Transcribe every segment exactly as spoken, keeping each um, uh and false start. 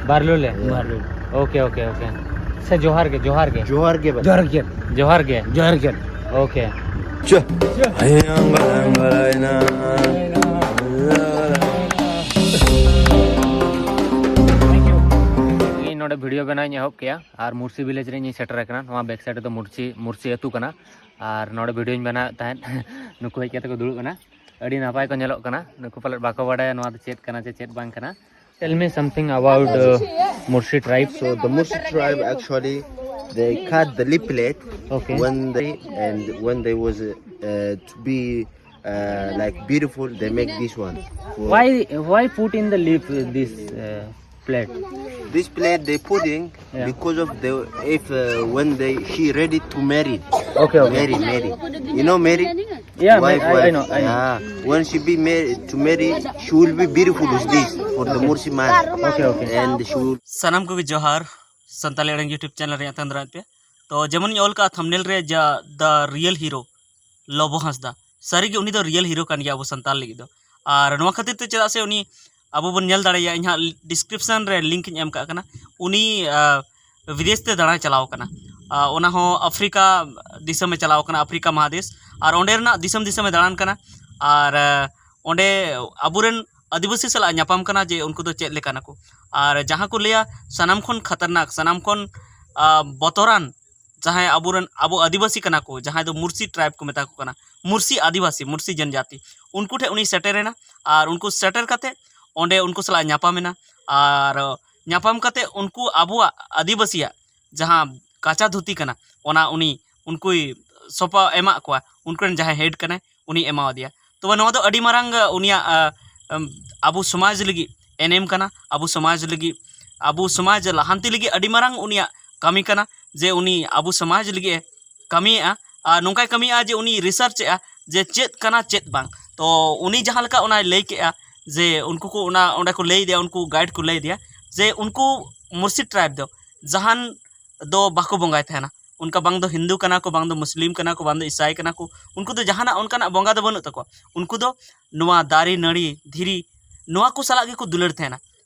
ᱵᱟᱨᱞᱩᱞᱮ᱾ ᱵᱟᱨᱞᱩᱞ᱾ Okay, okay, okay. ᱥᱮ ᱡᱚᱦᱟᱨ ᱜᱮ, ᱡᱚᱦᱟᱨ ᱜᱮ᱾ ᱡᱚᱦᱟᱨ ᱜᱮ ᱵᱟᱭ᱾ ᱡᱚᱦᱟᱨ ᱜᱮ᱾ ᱡᱚᱦᱟᱨ ᱜᱮ᱾ ᱡᱚᱦᱟᱨ ᱜᱮ᱾ ᱳᱠᱮ᱾ ᱤᱧ ᱱᱚᱰᱮ ᱵᱷᱤᱰᱤᱭᱳ ᱵᱮᱱᱟᱣ ᱤᱧ ᱮᱦᱚᱵ ᱠᱮᱜᱼᱟ ᱟᱨ ᱢᱩᱨᱥᱤ ᱵᱷᱤᱞᱮᱡᱽ ᱨᱮ ᱤᱧ ᱥᱮᱴᱮᱨ ᱟᱠᱟᱱᱟ᱾ ᱱᱚᱣᱟ ᱵᱮᱠ ᱥᱟᱭᱤᱰ ᱨᱮᱫᱚ ᱢᱩᱨᱥᱤ, ᱢᱩᱨᱥᱤ ᱟᱹᱛᱩ ᱠᱟᱱᱟ᱾ ᱟᱨ ᱱᱚᱰᱮ ᱵᱷᱤᱰᱤᱭᱳᱧ ᱵᱮᱱᱟᱣᱮᱫ ᱛᱟᱦᱮᱸᱫ᱾ ᱱᱩᱠᱩ ᱦᱮᱡ ᱠᱟᱛᱮ ᱠᱚ ᱫᱩᱲᱩᱵ ᱮᱱᱟ᱾ ᱟᱹᱰᱤ ᱱᱟᱯᱟᱭ ᱠᱚ ᱧᱮᱞᱚᱜ ᱠᱟᱱᱟ᱾ ᱱᱩᱠᱩ ᱯᱟᱞᱮᱫ ᱵᱟᱠᱚ ᱵᱟᱰᱟᱭᱟ ᱱᱚᱣᱟ ᱫᱚ ᱪᱮᱫ ᱠᱟᱱᱟ ᱪᱮ ᱪᱮᱫ ᱵᱟᱝ ᱠᱟᱱᱟ᱾ Tell me something about uh, Mursi tribe. So the Mursi tribe actually, they cut the leaflet. Okay. When they, and when they was uh, to be uh, like beautiful, they make this one. Why, why put in the leaf uh, this uh, plate? This plate they putting, yeah, because of the, if uh, when they, she ready to marry. Okay, okay. Marry, marry. You know marry? Yeah, wife, I, I know, I know. Ah, when she be married to marry, she will be beautiful with this for the Mursi man. Okay, okay. And she will ᱥᱟᱱᱟᱢ ᱠᱚᱜᱮ ᱡᱚᱦᱟᱨ᱾ ᱥᱟᱱᱛᱟᱲᱤ ᱟᱲᱟᱝ YouTube channel ᱨᱮ ᱟᱛᱟᱝ ᱫᱟᱨᱟᱢ ᱯᱮ᱾ ᱛᱚ ᱡᱮᱢᱚᱱ ᱤᱧ ᱚᱞ ᱠᱟᱜᱼᱟ ᱛᱷᱟᱢᱵᱱᱮᱞ ᱨᱮ, ᱡᱟ the real hero ᱞᱚᱵᱚ ᱦᱟᱸᱥᱫᱟ, ᱥᱟᱹᱨᱤᱜᱮ ᱩᱱᱤ ᱫᱚ ᱨᱤᱭᱮᱞ ᱦᱤᱨᱳ ᱠᱟᱱ ᱜᱮᱭᱟ ᱟᱵᱚ ᱥᱟᱱᱛᱟᱲ ᱞᱟᱹᱜᱤᱫ ᱫᱚ᱾ ᱟᱨ ᱱᱚᱣᱟ ᱠᱷᱟᱹᱛᱤᱨ ᱛᱮ ᱪᱮᱫᱟᱜ ᱥᱮ ᱩᱱᱤ, ᱟᱵᱚ ᱵᱚᱱ ᱧᱮᱞ ᱫᱟᱲᱮᱭᱟᱭᱟ, ᱤᱧ ᱦᱟᱸᱜ ᱰᱤᱥᱠᱨᱤᱯᱥᱚᱱ ᱨᱮ ᱞᱤᱝᱠ ᱤᱧ ᱮᱢ ᱠᱟᱜ ᱠᱟᱱᱟ᱾ ᱩᱱᱤ ᱵᱤᱫᱮᱥ ᱛᱮ ᱫᱟᱬᱟᱭ ᱪᱟᱞᱟᱣ ᱠᱟᱱᱟ᱾ ᱚᱱᱟ ᱦᱚᱸ ᱟᱯᱷᱨᱤᱠᱟ ᱫᱤᱥᱚᱢᱮ ᱪᱟᱞᱟᱣ ᱠᱟᱱᱟ, ᱟᱯᱷᱨᱤᱠᱟ ᱢᱚᱦᱟᱫᱮᱥ᱾ ᱟᱨ ᱚᱸᱰᱮ ᱨᱮᱱᱟᱜ ᱫᱤᱥᱚᱢ ᱫᱤᱥᱚᱢᱮ ᱫᱟᱬᱟᱱ ᱠᱟᱱᱟ᱾ ᱟᱨ ᱚᱸᱰᱮ ᱟᱵᱚᱨᱮᱱ ᱟᱹᱫᱤᱵᱟᱹᱥᱤ ᱥᱟᱞᱟᱜ ᱧᱟᱯᱟᱢ ᱠᱟᱱᱟ ᱡᱮ ᱩᱱᱠᱩ ᱫᱚ ᱪᱮᱫ ᱞᱮᱠᱟᱱᱟ ᱠᱚ᱾ ᱟᱨ ᱡᱟᱦᱟᱸ ᱠᱚ ᱞᱟᱹᱭᱟ ᱥᱟᱱᱟᱢ ᱠᱷᱚᱱ ᱠᱷᱟᱛᱟᱨᱱᱟᱠ, ᱥᱟᱱᱟᱢ ᱠᱷᱚᱱ ᱵᱚᱛᱚᱨᱟᱱ ᱡᱟᱦᱟᱸᱭ ᱟᱵᱚᱨᱮᱱ, ᱟᱵᱚ ᱟᱹᱫᱤᱵᱟᱹᱥᱤ ᱠᱟᱱᱟ ᱠᱚ, ᱡᱟᱦᱟᱸᱭ ᱫᱚ ᱢᱩᱨᱥᱤ ᱴᱨᱟᱭᱤᱵᱽ ᱠᱚ ᱢᱮᱛᱟ ᱠᱚ ᱠᱟᱱᱟ, ᱢᱩᱨᱥᱤ ᱟᱹᱫᱤᱵᱟᱹᱥᱤ, ᱢᱩᱨᱥᱤ ᱡᱚᱱᱡᱟᱛᱤ, ᱩᱱᱠᱩ ᱴᱷᱮᱱ ᱩᱱᱤ ᱥᱮᱴᱮᱨᱮᱱᱟ᱾ ᱟᱨ ᱩᱱᱠᱩ ᱥᱮᱴᱮᱨ ᱠᱟᱛᱮ ᱚᱸᱰᱮ ᱩᱱᱠᱩ ᱥᱟᱞᱟᱜ ᱧᱟᱯᱟᱢᱮᱱᱟ᱾ ᱟᱨ ᱧᱟᱯᱟᱢ ᱠᱟᱛᱮ ᱩᱱᱠᱩ ᱟᱵᱚᱣᱟᱜ ᱟᱹᱫᱤᱵᱟᱹᱥᱤᱭᱟᱜ ᱡᱟᱦᱟᱸ ᱠᱟᱸᱪᱟ ᱫᱷᱩᱛᱤ ᱠᱟᱱᱟ, ᱚᱱᱟ ᱩᱱᱤ ᱩᱱᱠᱩᱭ ᱥᱚᱯᱟ ᱮᱢᱟᱜ ᱠᱚᱣᱟ, ᱩᱱᱠᱩ ᱨᱮᱱ ᱡᱟᱦᱟᱸᱭ ᱦᱮᱰ ᱠᱟᱱᱟᱭ, ᱩᱱᱤ ᱮᱢᱟᱣᱟᱫᱮᱭᱟ᱾ ᱛᱚᱵᱮ ᱱᱚᱣᱟ ᱫᱚ ᱟᱹᱰᱤ ᱢᱟᱨᱟᱝ, ᱟ, ᱩᱱᱤᱭᱟᱜ, ᱟ, ᱟᱢ, ᱟᱵᱚ ᱥᱚᱢᱟᱡᱽ ᱞᱟᱹᱜᱤᱫ ᱮᱱᱮᱢ ᱠᱟᱱᱟ, ᱟᱵᱚ ᱥᱚᱢᱟᱡᱽ ᱞᱟᱹᱜᱤᱫ, ᱟᱵᱚ ᱥᱚᱢᱟᱡᱽ ᱞᱟᱦᱟᱱᱛᱤ ᱞᱟᱹᱜᱤᱫ ᱟᱹᱰᱤ ᱢᱟᱨᱟᱝ ᱩᱱᱤᱭᱟᱜ ᱠᱟᱹᱢᱤ ᱠᱟᱱᱟ, ᱡᱮ ᱩᱱᱤ ᱟᱵᱚ ᱥᱚᱢᱟᱡᱽ ᱞᱟᱹᱜᱤᱫ ᱮ ᱠᱟᱹᱢᱤᱭᱮᱫᱼᱟ᱾ ᱟᱨ ᱱᱚᱝᱠᱟᱭ ᱠᱟᱹᱢᱤᱭᱮᱫᱼᱟ ᱡᱮ ᱩᱱᱤ ᱨᱤᱥᱟᱨᱪ ᱮᱫᱼᱟ ᱡᱮ ᱪᱮᱫ ᱠᱟᱱᱟ ᱪᱮᱫ ᱵᱟᱝ᱾ ᱛᱚ ᱩᱱᱤ ᱡᱟᱦᱟᱸ ᱞᱮᱠᱟ ᱚᱱᱟᱭ ᱞᱟᱹᱭ ᱠᱮᱫᱼᱟ ᱡᱮ ᱩᱱᱠᱩ ᱠᱚ ᱚᱱᱟ, ᱚᱸᱰᱮ ᱠᱚ ᱞᱟᱹᱭ ᱟᱫᱮᱭᱟ, ᱩᱱᱠᱩ ᱜᱟᱭᱤᱰ ᱠᱚ ᱞᱟᱹᱭ ᱟᱫᱮᱭᱟ ᱡᱮ ᱩᱱᱠᱩ ᱢᱩᱨᱥᱤ ᱴᱨᱟᱭᱤᱵᱽ ᱫᱚ ᱡᱟᱦᱟᱱ ᱫᱚ ᱵᱟᱠᱚ ᱵᱚᱸᱜᱟᱭ ᱛᱟᱦᱮᱱᱟ᱾ ᱚᱱᱠᱟ ᱵᱟᱝ ᱫᱚ ᱦᱤᱱᱫᱩ ᱠᱟᱱᱟ ᱠᱚ, ᱵᱟᱝ ᱫᱚ ᱢᱩᱥᱞᱤᱢ ᱠᱟᱱᱟ ᱠᱚ, ᱵᱟᱝ ᱫᱚ ᱤᱥᱟᱭ ᱠᱟᱱᱟ ᱠᱚ, ᱩᱱᱠᱩ ᱫᱚ ᱡᱟᱦᱟᱱᱟᱜ ᱚᱱᱠᱟᱱᱟᱜ ᱵᱚᱸᱜᱟ ᱫᱚ ᱵᱟᱹᱱᱩᱜ ᱛᱟᱠᱚᱣᱟ᱾ ᱩᱱᱠᱩ ᱫᱚ ᱱᱚᱣᱟ ᱫᱟᱨᱮ, ᱱᱟᱹᱲᱤ, ᱫᱷᱤᱨᱤ, ᱱᱚᱣᱟ ᱠᱚ ᱥᱟᱞᱟᱜ ᱜᱮᱠᱚ ᱫᱩᱞᱟᱹᱲ ᱛᱟᱦᱮᱱᱟ᱾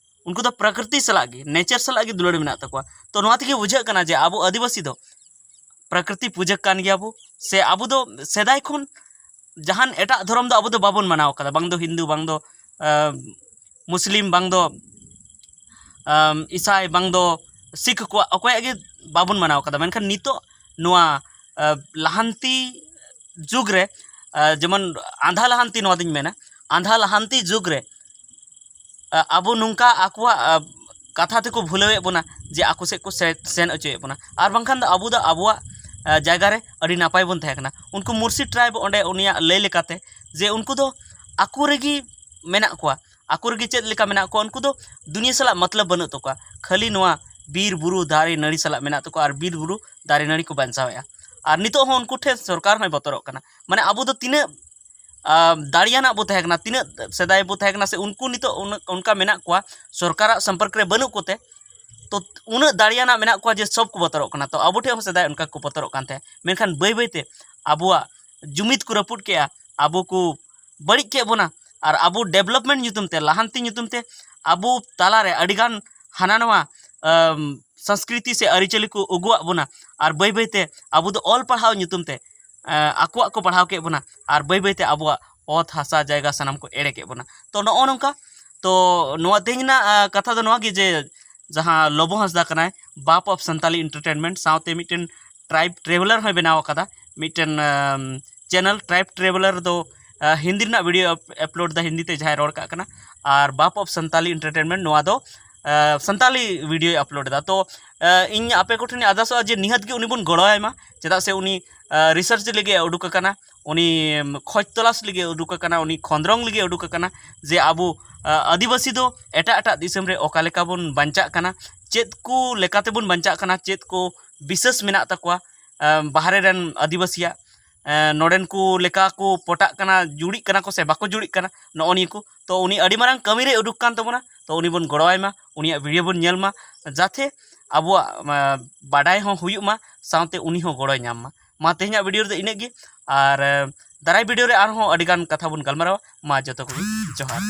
ᱩᱱᱠᱩ ᱫᱚ ᱯᱨᱟᱠᱨᱤᱛᱤ ᱥᱟᱞᱟᱜ ᱜᱮ, ᱱᱮᱪᱟᱨ ᱥᱟᱞᱟᱜ ᱜᱮ ᱫᱩᱞᱟᱹᱲ ᱢᱮᱱᱟᱜ ᱛᱟᱠᱚᱣᱟ᱾ ᱛᱚ ᱱᱚᱣᱟ ᱛᱮᱜᱮ ᱵᱩᱡᱷᱟᱹᱜ ᱠᱟᱱᱟ ᱡᱮ ᱟᱵᱚ ᱟᱹᱫᱤᱵᱟᱹᱥᱤ ᱫᱚ ᱯᱨᱟᱠᱨᱤᱛᱤ ᱯᱩᱡᱟᱹ ᱠᱟᱱ ᱜᱮᱭᱟ ᱵᱚ, ᱥᱮ ᱟᱵᱚ ᱫᱚ ᱥᱮᱫᱟᱭ ᱠᱷᱚᱱ ᱡᱟᱦᱟᱱ ᱮᱴᱟᱜ ᱫᱷᱚᱨᱚᱢ ᱫᱚ ᱟᱵᱚ ᱫᱚ ᱵᱟᱵᱚᱱ ᱢᱟᱱᱟᱣ ᱠᱟᱫᱟ, ᱵᱟᱝ ᱫᱚ ᱦᱤᱱᱫᱩ, ᱵᱟᱝ ᱫᱚ ᱟᱸ, ᱢᱩᱥᱞᱤᱢ, ᱵᱟᱝ ᱫᱚ ᱟᱸ, ᱤᱥᱟᱭ, ᱵᱟᱝ ᱫᱚ ᱥᱤᱠᱷ ᱠᱚᱣᱟᱜ, ᱚᱠᱚᱭᱟᱜ ᱜᱮ ᱵᱟᱵᱚᱱ ᱢᱟᱱᱟᱣ ᱠᱟᱫᱟ᱾ ᱢᱮᱱᱠᱷᱟᱱ ᱱᱤᱛᱚᱜ ᱱᱚᱣᱟ ᱟᱸ, ᱞᱟᱦᱟᱱᱛᱤ ᱡᱩᱜᱽ ᱨᱮ, ᱟᱸ, ᱡᱮᱢᱚᱱ ᱟᱸᱫᱷᱟ ᱞᱟᱦᱟᱱᱛᱤ ᱱᱚᱣᱟ ᱫᱚᱧ ᱢᱮᱱᱟ, ᱟᱸᱫᱷᱟ ᱞᱟᱦᱟᱱᱛᱤ ᱡᱩᱜᱽ ᱨᱮ ᱟᱸ, ᱟᱵᱚ ᱱᱚᱝᱠᱟ ᱟᱠᱚᱣᱟᱜ ᱟᱸ, ᱠᱟᱛᱷᱟ ᱛᱮᱠᱚ ᱵᱷᱩᱞᱟᱹᱣᱮᱫ ᱵᱚᱱᱟ ᱡᱮ ᱟᱠᱚ ᱥᱮᱫ ᱠᱚ ᱥᱮ-, ᱥᱮᱱ ᱦᱚᱪᱚᱭᱮᱫ ᱵᱚᱱᱟ, ᱟᱨ ᱵᱟᱝᱠᱷᱟᱱ ᱫᱚ ᱟᱵᱚ ᱫᱚ ᱟᱵᱚᱣᱟᱜ ᱟᱸ, ᱡᱟᱭᱜᱟ ᱨᱮ ᱟᱹᱰᱤ ᱱᱟᱯᱟᱭ ᱵᱚᱱ ᱛᱟᱦᱮᱸ ᱠᱟᱱᱟ᱾ ᱩᱱᱠᱩ ᱢᱩᱨᱥᱤ ᱴᱨᱟᱭᱤᱵᱽ ᱚᱸᱰᱮ ᱩᱱᱤᱭᱟᱜ ᱞᱟᱹᱭ ᱞᱮᱠᱟᱛᱮ ᱡᱮ ᱩᱱᱠᱩ ᱫᱚ ᱟᱠᱚ ᱨᱮᱜᱮ ᱢᱮᱱᱟᱜ ᱠᱚᱣᱟ, ᱟᱠᱚ ᱨᱮᱜᱮ ᱪᱮᱫ ᱞᱮᱠᱟ ᱢᱮᱱᱟᱜ ᱠᱚᱣᱟ, ᱩᱱᱠᱩ ᱫᱚ ᱫᱩᱱᱤᱭᱟᱹ ᱥᱟᱞᱟᱜ ᱢᱚᱛᱞᱚᱵ ᱵᱟᱹᱱᱩᱜ ᱛᱟᱠᱚᱣᱟ, ᱠᱷᱟᱹᱞᱤ ᱱᱚᱣᱟ ᱵᱤᱨ ᱵᱩᱨᱩ ᱫᱟᱨᱮ ᱱᱟᱹᱲᱤ ᱥᱟᱞᱟᱜ ᱢᱮᱱᱟᱜ ᱛᱟᱠᱚᱣᱟ ᱟᱨ ᱵᱤᱨ ᱵᱩᱨᱩ ᱫᱟᱨᱮ ᱱᱟᱹᱲᱤ ᱠᱚ ᱵᱟᱧᱪᱟᱣᱮᱫᱼᱟ᱾ ᱟᱨ ᱱᱤᱛᱚᱜ ᱦᱚᱸ ᱩᱱᱠᱩ ᱴᱷᱮᱱ ᱥᱚᱨᱠᱟᱨ ᱦᱚᱸᱭ ᱵᱚᱛᱚᱨᱚᱜ ᱠᱟᱱᱟ᱾ ᱢᱟᱱᱮ ᱟᱵᱚ ᱫᱚ ᱛᱤᱱᱟᱹᱜ ᱟᱸ, ᱫᱟᱲᱮᱭᱟᱱᱟᱜ ᱵᱚ ᱛᱟᱦᱮᱸ ᱠᱟᱱᱟ, ᱛᱤᱱᱟᱹᱜ ᱥᱮᱫᱟᱭ ᱵᱚ ᱛᱟᱦᱮᱸ ᱠᱟᱱᱟ, ᱥᱮ ᱩᱱᱠᱩ ᱱᱤᱛᱚᱜ ᱩᱱᱟᱹᱜ ᱚᱱᱠᱟ ᱢᱮᱱᱟᱜ ᱠᱚᱣᱟ, ᱥᱚᱨᱠᱟᱨᱟᱜ ᱥᱚᱢᱯᱚᱨᱠ ᱨᱮ ᱵᱟᱹᱱᱩᱜ ᱠᱚᱛᱮ, ᱛᱚ ᱩᱱᱟᱹᱜ ᱫᱟᱲᱮᱭᱟᱱᱟᱜ ᱢᱮᱱᱟᱜ ᱠᱚᱣᱟ ᱡᱮ ᱥᱚᱵ ᱠᱚ ᱵᱚᱛᱚᱨᱚᱜ ᱠᱟᱱᱟ᱾ ᱛᱚ ᱟᱵᱚ ᱴᱷᱮᱱ ᱦᱚᱸ ᱥᱮᱫᱟᱭ ᱚᱱᱠᱟ ᱠᱚ ᱵᱚᱛᱚᱨᱚᱜ ᱠᱟᱱ ᱛᱟᱦᱮᱸᱫ, ᱢᱮᱱᱠᱷᱟᱱ ᱵᱟᱹᱭ ᱵᱟᱹᱭ ᱛᱮ ᱟᱵᱚᱣᱟᱜ ᱡᱩᱢᱤᱫ ᱠᱚ ᱨᱟᱹᱯᱩᱫ ᱠᱮᱜᱼᱟ, ᱟᱵᱚ ᱠᱚ ᱵᱟᱹᱲᱤᱡ ᱠᱮᱫ ᱵᱚᱱᱟ, ᱟᱨ ᱟᱵᱚ ᱰᱮᱵᱷᱞᱚᱯᱢᱮᱱᱴ ᱧᱩᱛᱩᱢ ᱛᱮ, ᱞᱟᱦᱟᱱᱛᱤ ᱧᱩᱛᱩᱢ ᱛᱮ ᱟᱵᱚ ᱛᱟᱞᱟᱨᱮ ᱟᱹᱰᱤᱜᱟᱱ ᱦᱟᱱᱟ ᱱᱟᱣᱟ ᱟᱢ, ᱥᱚᱝᱥᱠᱨᱤᱛᱤ ᱥᱮ ᱟᱹᱨᱤᱪᱟᱹᱞᱤ ᱠᱚ ᱟᱹᱜᱩᱣᱟᱜ ᱵᱚᱱᱟ, ᱟᱨ ᱵᱟᱹᱭ ᱵᱟᱹᱭ ᱛᱮ ᱟᱵᱚ ᱫᱚ ᱚᱞ ᱯᱟᱲᱦᱟᱣ ᱧᱩᱛᱩᱢ ᱛᱮ ᱮᱸ, ᱟᱠᱚᱣᱟᱜ ᱠᱚ ᱯᱟᱲᱦᱟᱣ ᱠᱮᱫ ᱵᱚᱱᱟ, ᱟᱨ ᱵᱟᱹᱭ ᱵᱟᱹᱭ ᱛᱮ ᱟᱵᱚᱣᱟᱜ ᱚᱛ ᱦᱟᱥᱟ ᱡᱟᱭᱜᱟ ᱥᱟᱱᱟᱢ ᱠᱚ ᱮᱲᱮ ᱠᱮᱫ ᱵᱚᱱᱟ᱾ ᱛᱚ ᱱᱚᱜᱼᱚ ᱱᱚᱝᱠᱟ, ᱛᱚ ᱱᱚᱣᱟ ᱛᱮᱦᱮᱧ ᱨᱮᱱᱟᱜ ᱟᱸ, ᱠᱟᱛᱷᱟ ᱫᱚ ᱱᱚᱣᱟ ᱜᱮ ᱡᱮ ᱡᱟᱦᱟᱸ ᱞᱚᱵᱚ ᱦᱟᱸᱥᱫᱟ ᱠᱟᱱᱟᱭ, ᱵᱟᱯ ᱚᱯᱷ ᱥᱟᱱᱛᱟᱞᱤ ᱮᱱᱴᱟᱨᱴᱮᱱᱢᱮᱱᱴ, ᱥᱟᱶᱛᱮ ᱢᱤᱫᱴᱮᱱ ᱴᱨᱟᱭᱤᱵᱽ ᱴᱨᱮᱵᱷᱮᱞᱟᱨ ᱦᱚᱸᱭ ᱵᱮᱱᱟᱣ ᱟᱠᱟᱫᱟ, ᱢᱤᱫᱴᱮᱱ ᱟᱢ, ᱪᱮᱱᱮᱞ ᱴᱨᱟᱭᱤᱵᱽ ᱴᱨᱮᱵᱷᱮᱞᱟᱨ ᱫᱚ ᱟᱸ, ᱦᱤᱱᱫᱤ ᱨᱮᱱᱟᱜ ᱵᱷᱤᱰᱤᱭᱳ ᱟᱯ-, ᱟᱯᱞᱳᱰ ᱮᱫᱟ, ᱦᱤᱱᱫᱤ ᱛᱮ ᱡᱟᱦᱟᱸᱭ ᱨᱚᱲ ᱠᱟᱜ ᱠᱟᱱᱟ, ᱟᱨ ᱵᱟᱯ ᱚᱯᱷ ᱥᱟᱱᱛᱟᱞᱤ ᱮᱱᱴᱟᱨᱴᱮᱱᱢᱮᱱᱴ ᱱᱚᱣᱟ ᱫᱚ ᱟᱸ, ᱥᱟᱱᱛᱟᱞᱤ ᱵᱷᱤᱰᱤᱭᱳᱭ ᱟᱯᱞᱳᱰ ᱮᱫᱟ᱾ ᱛᱚ ᱟᱸ, ᱤᱧ ᱟᱯᱮ ᱠᱚᱴᱷᱮᱱ ᱟᱨᱫᱟᱥᱚᱜᱼᱟ ᱡᱮ ᱱᱤᱦᱟᱹᱛ ᱜᱮ ᱩᱱᱤ ᱵᱚᱱ ᱜᱚᱲᱚ ᱟᱭ ᱢᱟ, ᱪᱮᱫᱟᱜ ᱥᱮ ᱩᱱᱤ ᱟᱸ, ᱨᱤᱥᱟᱨᱪ ᱞᱟᱹᱜᱤᱫ ᱮ ᱩᱰᱩᱠ ᱟᱠᱟᱱᱟ, ᱩᱱᱤ ᱩᱢ, ᱠᱷᱚᱡᱽ ᱛᱚᱞᱟᱥ ᱞᱟᱹᱜᱤᱫ ᱮ ᱩᱰᱩᱠ ᱟᱠᱟᱱᱟ, ᱩᱱᱤ ᱠᱷᱚᱸᱫᱽᱨᱚᱝ ᱞᱟᱹᱜᱤᱫ ᱮ ᱩᱰᱩᱠ ᱟᱠᱟᱱᱟ ᱡᱮ ᱟᱵᱚ ᱟᱸ, ᱟᱹᱫᱤᱵᱟᱹᱥᱤ ᱫᱚ ᱮᱴᱟᱜ ᱮᱴᱟᱜ ᱫᱤᱥᱚᱢ ᱨᱮ ᱚᱠᱟ ᱞᱮᱠᱟ ᱵᱚᱱ ᱵᱟᱧᱪᱟᱜ ᱠᱟᱱᱟ, ᱪᱮᱫ ᱠᱚ ᱞᱮᱠᱟ ᱛᱮᱵᱚᱱ ᱵᱟᱧᱪᱟᱜ ᱠᱟᱱᱟ, ᱪᱮᱫ ᱠᱚ ᱵᱤᱥᱮᱥ ᱢᱮᱱᱟᱜ ᱛᱟᱠᱚᱣᱟ ᱟᱸ, ᱵᱟᱦᱨᱮ ᱨᱮᱱ ᱟᱹᱫᱤᱵᱟᱹᱥᱤᱭᱟᱜ, ᱮᱸ, ᱱᱚᱰᱮᱱ ᱠᱚ ᱞᱮᱠᱟ ᱠᱚ ᱯᱚᱴᱟᱜ ᱠᱟᱱᱟ, ᱡᱩᱲᱤᱜ ᱠᱟᱱᱟ ᱠᱚ ᱥᱮ ᱵᱟᱠᱚ ᱡᱩᱲᱤᱜ ᱠᱟᱱᱟ, ᱱᱚᱜᱼᱚ ᱱᱤᱭᱟᱹ ᱠᱚ᱾ ᱛᱚ ᱩᱱᱤ ᱟᱹᱰᱤ ᱢᱟᱨᱟᱝ ᱠᱟᱹᱢᱤ ᱨᱮ ᱩᱰᱩᱠ ᱠᱟᱱ ᱛᱟᱵᱚᱱᱟ, ᱛᱚ ᱩᱱᱤ ᱵᱚᱱ ᱜᱚᱲᱚᱣᱟᱭ ᱢᱟ, ᱩᱱᱤᱭᱟᱜ ᱵᱷᱤᱰᱤᱭᱳ ᱵᱚᱱ ᱧᱮᱞ ᱢᱟ, ᱡᱟᱛᱮ ᱟᱵᱚᱣᱟᱜ, ᱮᱸ, ᱵᱟᱰᱟᱭ ᱦᱚᱸ ᱦᱩᱭᱩᱜ ᱢᱟ, ᱥᱟᱶᱛᱮ ᱩᱱᱤ ᱦᱚᱸ ᱜᱚᱲᱚᱭ ᱧᱟᱢ ᱢᱟ᱾ ᱢᱟ ᱛᱮᱦᱮᱧᱟᱜ ᱵᱷᱤᱰᱤᱭᱳ ᱨᱮᱫᱚ ᱤᱱᱟᱹᱜ ᱜᱮ, ᱟᱨ ᱮᱸ, ᱫᱟᱨᱟᱭ ᱵᱷᱤᱰᱤᱭᱳ ᱨᱮ ᱟᱨᱦᱚᱸ ᱟᱹᱰᱤ ᱜᱟᱱ ᱠᱟᱛᱷᱟ ᱵᱚᱱ ᱜᱟᱞᱢᱟᱨᱟᱣᱟ᱾ ᱢᱟ ᱡᱚᱛᱚ ᱠᱚᱜᱮ ᱡᱚᱦᱟᱨ᱾